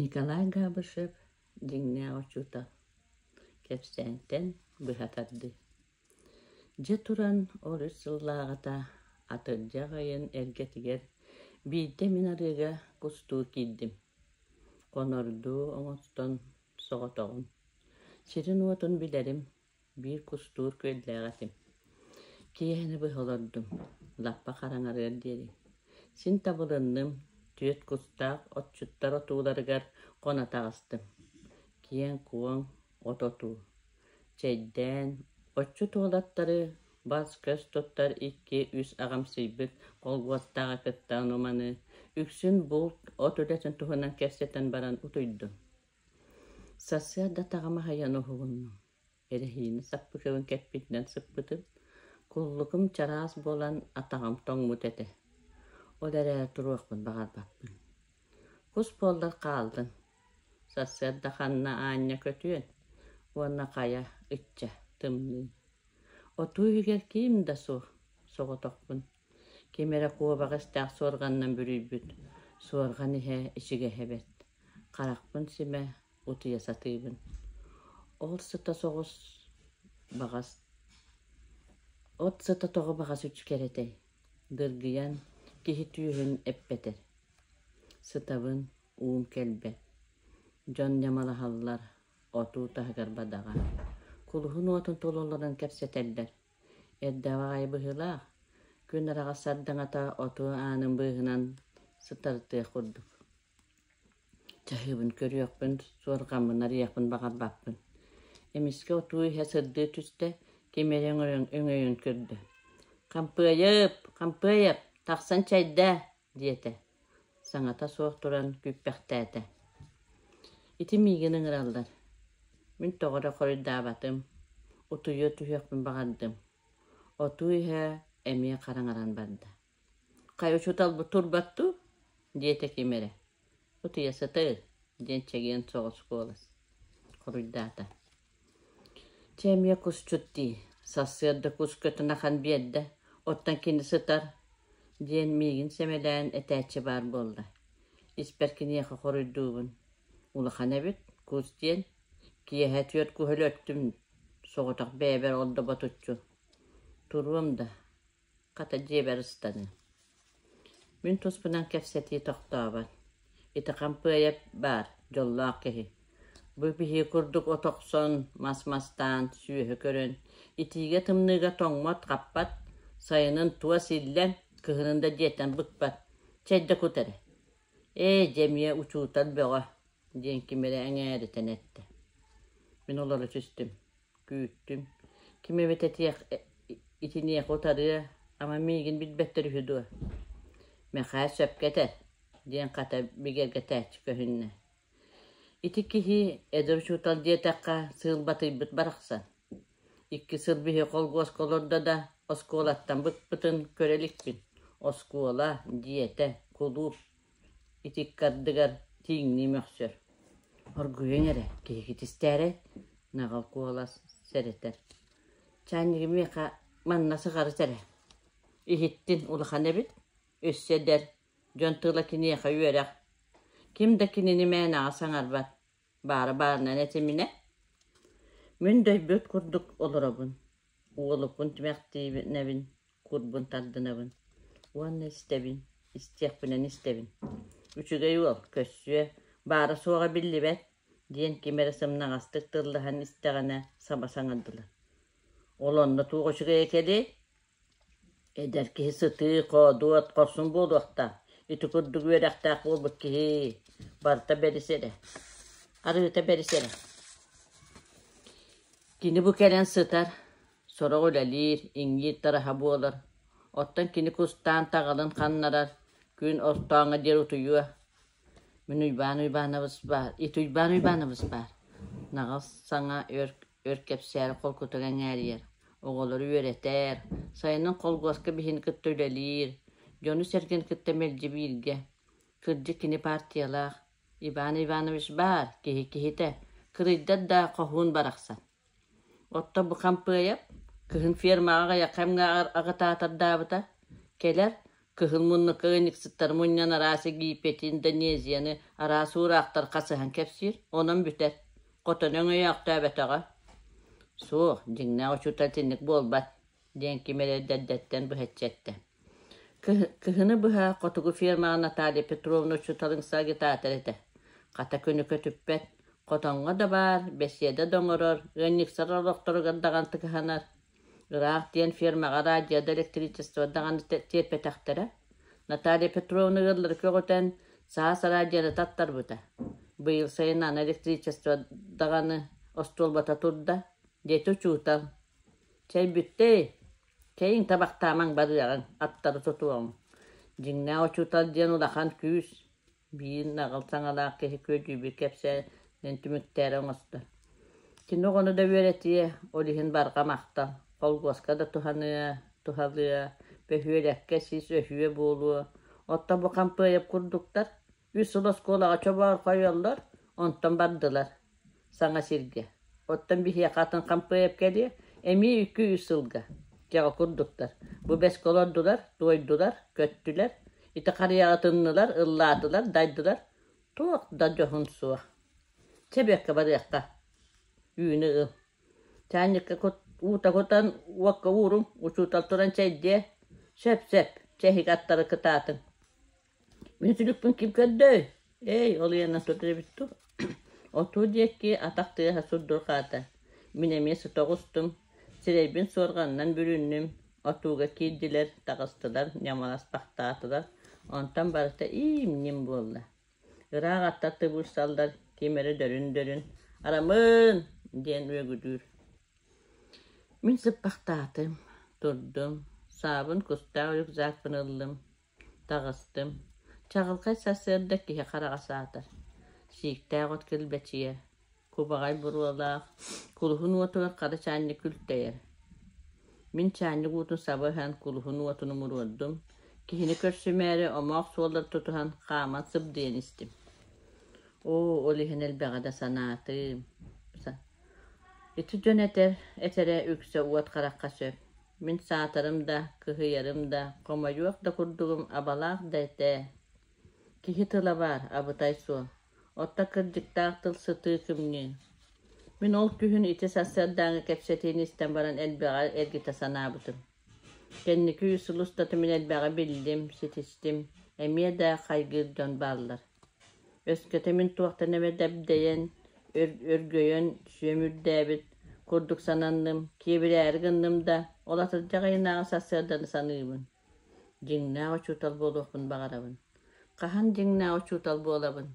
Николай Габышев дьиҥнээх учуутал, кэпсээнтэн быһа тардыы. Дьэ туран ол үс сыллааҕыта атырдьах ыйын эргэтигэр биирдэ мин арыыга кустуу киирдим. Хонордуу оҥостон соҕотоҕун. Сирин-уотун билэрим, биир кустуур күөллээх этим. Киэһэни быһа олордум, лаппа хараҥарыар диэри. Син табылынным, түөрт кустаах отчуттар отууларыгар хоно таҕыстым. Киэҥ-куоҥ от отуу. Чэйдээн, отчут уолаттары бас-көс туттар икки-үс аҕамсыйбыт холбуостааҕы кытта ону-маны, үксүн булт, от үлэтин туһунан кэпсэтэн баран утуйдум. Сарсыарда атаҕым аһыйан уһугуннум, эрэһиинэ саппыкыбын кэппитинэн сыппытым, куллукум чараас буолан атаҕым тоҥмут этэ. Ол эрээри туруохпун баҕарбаппын. Кус буоллар хааллын, сарсыарда ханна аанньа көтүөн уонна хайа, ычча, тымныы. Отуу иһигэр ким да суох, соҕотохпун. Ким эрэ куобах истээх суорҕанынан бүрүйбүт, суорҕан иһэ ичигэһэ бэрт. Харахпын симэ, утуйа сатыыбын. Ол сыта соҕус баҕас от сыта тоҕо баҕас үчүгэрэтэй, дыргыйан киһи түөһүн эппэтэр. Сытабын, уум кэлбэт. Дьон ньамалаһаллар, отуу таһыгар бадаҕа. Кулуһун уотун тула олорон кэпсэтэллэр. Эрдэ баҕайы быһыылаах, күн араҕас сардаҥата отуу аанын быыһынан сытарытыах курдук. Чаһыыбын көрүөхпүн, суорҕаммын арыйыахпын баҕарбаппын. Эмискэ отуу иһэ сырдыы түстэ, ким эрэ өҥөйөн көрдө. «Хампыайып, Хампыайап, тахсан чэйдээ!» диэтэ. Саҥата суох туран күүппэхтээтэ. Ити миигин ыҥыраллар. Мин тоҕо эрэ хоруйдаабатым, утуйа түһүөхпүн баҕардым. Отуу иһэ эмиэ хараҥаран барда. «Хайа учууталбыт турбат дуу?» диэтэ ким эрэ. «Утуйа сытыы» диэн чэгиэн соҕус куолас хоруйдаата. Чэ эмиэ кусчут дии, сарсыарда кус көтөн ахан биэрдэ, оттон кини сытар диэн миигин сэмэлээн этээччи баар буолла. Испэр киниэхэ хоруйдуубун: «Улахан эбит, кус диэн, киэһэ түөрт куһу өлөртүм, соҕотох бэйэбэр ол да ботуччу. Туруом да, Хата дьиэбэр ыстаныам. Мин туспунан кэпсэтии тохтообот. Ити Хампыайап баар, дьоллоох киһи. Бу биһиги курдук от охсон, мас мастаан, сүөһү көрөн, итиигэ-тымныыга тоҥмот-хаппат, сайынын туос иллэҥ, кыһынын да дьиэттэн быкпат, чэйдэ кут эрэ. Ээ, дьэ эмиэ учуутал бөҕө, диэн ким эрэ эҥээритэн эттэ. Мин олоро түстүм. Күүттүм. Ким эбит этиэх итиниэхэ утарыа, ама миигин билбэттэр үһү дуо? Мэхээс сөпкө этэр, диэн хата бигэргэтээччи көһүннэ. Ити киһи эдэр учуутал диэтэххэ сыылбатыйбыт барахсан. Икки сыл биһи холгуоска олордо да, оскуолаттан быкпытын көрө иликпин. Оскуола, дьиэтэ, кулууп ити ыккардыгар тииҥнии мөхсөр. Оргуйуҥ эрэ, киһигит истээрэй, наҕыл куолас сэрэтэр. Чаанньыгы миэхэ манна сыҕарыт эрэ. Иһиттин улахан эбит, өссө эдэр, дьон тыла киниэхэ үөрэх. Ким да кинини мээнэҕэ саҥарбат, баара баарынан этиминэ. Мин дөйбүт курдук олоробун, уолукпун тимэхтиибинэбин, курбун тардынабын уонна истэбин, истиэхпинэн истэбин. Үчүгэй уол, көссүө, баара-суоҕа биллибэт диэн ким эрэ сымнаҕастык тыллаһан истэҕинэ саба саҥардылар. Ол онно туох үчүгэйэ кэлиэй? Эдэр киһи сытыы, хоодуот, хорсун буолуохтаах. Ити курдук үөрэхтээх буолбут киһи барыта бэрис эрэ. Арыыта бэрис эрэ. Кини бу кэлэн сытар, Сорох үлэлиир, иҥиир тараһа буолар, оттон кини кустаан таҕылын ханнарар, күн ортооҥҥо диэри утуйуо. Мин Уйбаан Уйбаанабыс баар, ити Уйбаан Уйбаанабыс баар. Наҕыл саҥа өр, өр кэпсээри холкутук эҥээрийэр, оҕолору үөрэтэр, сайынын холгуоска биһини кытта үлэлиир, дьону-сэргэни кытта мэлдьи бииргэ. Кырдьык кини партиялаах, Иван Иванович баар, киһи киһитэ, кырыйдар да хоһуун барахсан. Оттон бу Хампыайап кыһын фермаҕа аҕыйах кэмҥэ аҕытаатардаабыта, кэлэр, Кыһыл муннукка ыанньыксыттар мунньан араас Египети, Индонезияны, араас уураахтар хасыһан кэпсиир, онон бүтэр. Хотон өҥөйөөхтөөбөтөҕө. Суох, дьиҥнээх учуутал итинник буолбат, диэн ким эрэ эрдэттэн быһаччы эттэ. Кыһыны быһа хотугу фермаҕа Наталья Петровна учууталыҥ агитатор этэ. Хата күнү көтүппэт, хотоҥҥо да баар, бэсиэдэ да оҥорор, ыанньыксар олохторугар даҕаны кыһанар. Ыраах диэн фермаҕа радио да электричество даҕаны тиэрпэтэхтэрэ. Наталья Петровна ыаллары көҕүтэн, саас радионы таттарбыта. Быйыл сайын аны электричество даҕаны остуолбата турда, диэтэ учуутал. Чэй бүттэй, чэйиҥ табахтаамаҥ барыаҕыҥ, аттары тутуоҕуҥ. Дьиҥнээх учуутал диэн улахан күүс, биир наҕыл саҥалаах киһи күөдьүйбүт кэпсээнин түмүктээри оҥостор. Кини оҕону да үөрэтиэ, ол иһин барҕа махтал, холкуоска да туһаныа, туһалыа, бөһүөлэккэ сис өһүө буолуо. Оттон бу Хампыайап курдуктар үс сыл оскуолаҕа чобоорхойоллор, онтон бардылар саҥа сиргэ. Оттон биһиэхэ атын Хампыайап кэлиэ, эмиэ икки-үс сылга. Дьэҕэ курдуктар. Бу бэскэ олордулар, туойдулар, көттүлэр, ити харыйаҕа тыннылар, ыллаатылар, дайдылар. Туох да дьоһун суох. Чэ бэккэ барыахха. Үүнү ыл. Чаанньыкка уута кутан уокка ууруҥ, учуутал туран чэйдиэ. Сөп-сөп, чэһик аттары кытаатыҥ. Мин сүлүкпүн ким көрдөй? Эй, ол ыйанан сытар эбит дуу? Отуу диэки атах тыаһа сурдурҕаата. Мин эмиэ сыта оҕустум, сирэйбин суорҕанынан бүрүннүм, отууга киирдилэр, таҕыстылар, ньамаласпахтаатылар, онтон барыта иим-ньим буолла. Ыраах аттар тыбыырсаллар, ким эрэ дөрүн-дөрүн «Арамыын!» диэн үөгүлүүр. Мин сыппахтаатым, турдум, саабын кустаах рюкзакпын ыллым, Таҕыстым. Чаҕылхай сарсыарда киһи хараҕа саатар. Сииктээх от килбэчийэр, кубаҕай буруолаах, кулуһун уотугар хара чаанньык күлтэйэр. Мин чаанньык уутун саба ыһан кулуһун уотун умуруордум, киһини көрсүмээри омоох суоллары тутуһан хааман сыбдыйан истим. Оо, ол иһин элбэҕи да санаатым. Ити дьон этэр, этэрэ үксэ уот харахха сөп. Мин саатарым да, кыһыйарым да, хомойуох да курдугум абалаах да этэ. Киһи тыла баар, абытай суол. Оттон кырдьыктаах тыл сытыы кымньыы. Мин ол күһүн ити сарсыардааҥҥы кэпсэтиини истэн баран элбэҕи эргитэ санаабытым. Кэнники үс сыл устата мин элбэҕи биллим, ситистим, эмиэ да хайгыыр дьон бааллар. Өскөтө мин туохтан эмэ дэбдэйэн, өргөйөн, сүөм үрдээбит курдук сананным, киэбирээри гынным да, ол атырдьах ыйынааҕы сарсыарданы саныыбын. Дьиҥнээх учуутал буолуохпун баҕарабын. Хаһан дьиҥнээх учуутал буолабын?